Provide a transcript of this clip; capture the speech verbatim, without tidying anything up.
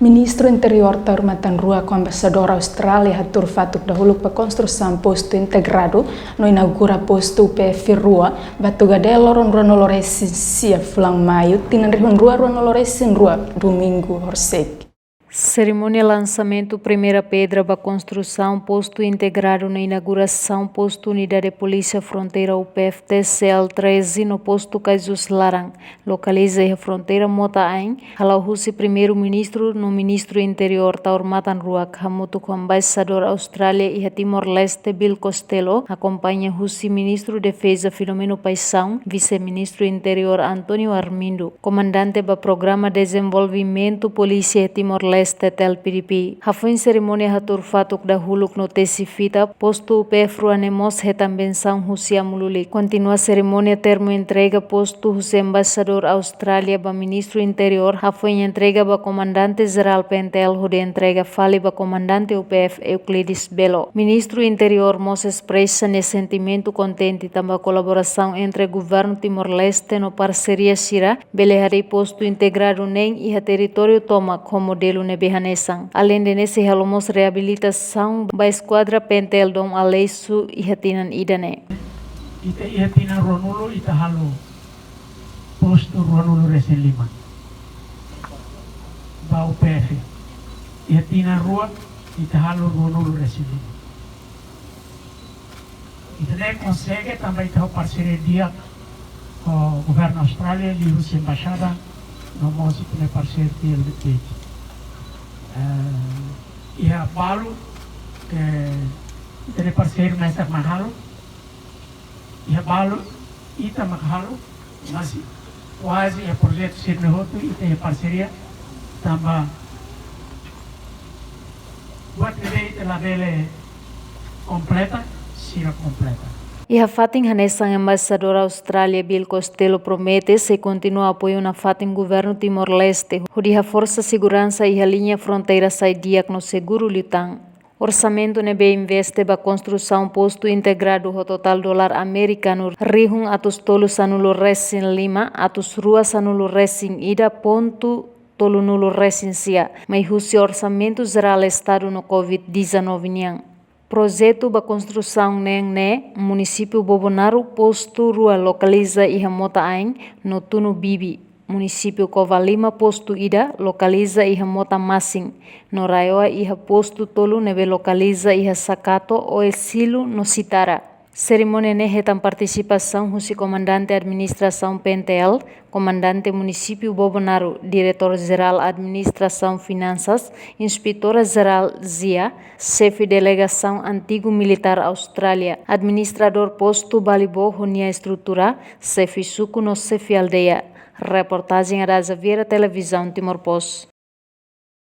Ministru Interiór Taur Matan Ruak ho Embaixadór Austrália hatuur fatuk dahuluk ba konstrusaun postu integradu no inaugura postu U P F rua ba Tugadero loron ruanulu-resin-sia fulan Maiu, tinan rihun rua ruanulu-resin-rua, Domingu horisehik. Serimónia lansamentu primeira pedra ba konstrusaun postu integradu no inaugurasaun postu Unidade Polísia Fronteira U P F T C L treze no postu Kaijus Laran, lokaliza iha fronteira Mota-Ain, hala'o husi Primeiru-Ministru no Ministru Interiór Taur Matan Ruak, hamutuk ho Embaixadór Austrália iha Timor-Leste Bill Costello, akompaña husi Ministru Defeza Filomeno Paixão, Vise-Ministru Interiór António Armindo, Komandante ba Programa Dezenvolvimentu Polísia Timor-Leste, TEL-P D P. Hafoin serimónia hatuur fatuk dahuluk no tesi fita, postu U P F rua ne'e mós hetan bensaun husi amu lulik. Kontinua serimónia termu entrega postu husi Embaixadór Austrália ba Ministru Interiór, hafoin entrega ba Komandante Jerál P N T L hodi entrega fali ba Komandante U P F Euclides Belo. Ministru Interiór mós espresa nia sentimentu kontente tanba kolaborasaun entre Governu Timor-Leste no parseria sira bele harii postu integradu neen iha territóriu tomak ho modelu ne'ebé hanesan. Aleinde ne'e sei halo mós reabilitasaun ba eskuadra P N T L Dom Aleixo iha tinan ida-ne'e. Ita iha tinan ruanulu ita halo postu ruanulu-resin-lima ba U P F. Iha tinan rua ita halo ruanulu-resin-lima. Ita ne'e konsege tanba ita ho parseria di'ak ho Governu Austrália, liuhusi Embaixada, no mós ita-nia parseiru T L P. Eh, iha balu ke ita-nia parseiru mesak mak halo, iha balu ita mak halo, mas kuaze iha projetu sira-ne'e hotu ita iha parseria, tanba buat ne'ebé ita labele kompleta, sira kompleta. Iha fatin hanesan, Embaixadór Austrália Bill Costello promete sei kontinua apoiu nafatin Governu Timor-Leste hodi haforsa seguransa iha liña fronteira sai di'ak no seguru liután. Orsamentu ne'ebé investe ba konstrusaun postu integradu ho totál dolar amerikanu rihun atus tolu sanulu-resin-lima, atus rua sanulu-resin-ida pontu tolunulu-resin-sia, mai husi Orsamentu Jerál Estadu no Covid dezanove nian. Projetu ba konstrusaun neen ne'e, Munisípiu Bobonaro, postu rua lokaliza iha Mota-Ain, no Tunu Bibi, Munisípiu Covalima, postu ida lokaliza iha Mota Masin, no RAEOA iha postu tolu ne'ebé lokaliza iha Sakato, Oesilo no Sitara. Serimónia ne'e hetan partisipasaun husi Komandante Administrasaun P N T L, Komandante Munisípiu Bobonaro, Diretór Jerál Administrasaun Finansas, Inspetora Jerál ZIA, Xefe Delegasaun Antigu Militár Austrália, Administradór Postu Balibo ho nia estrutura, Xefe Suku no Xefe Aldeia. Reportajen Ada Xaviera, Televizaun Timor Post.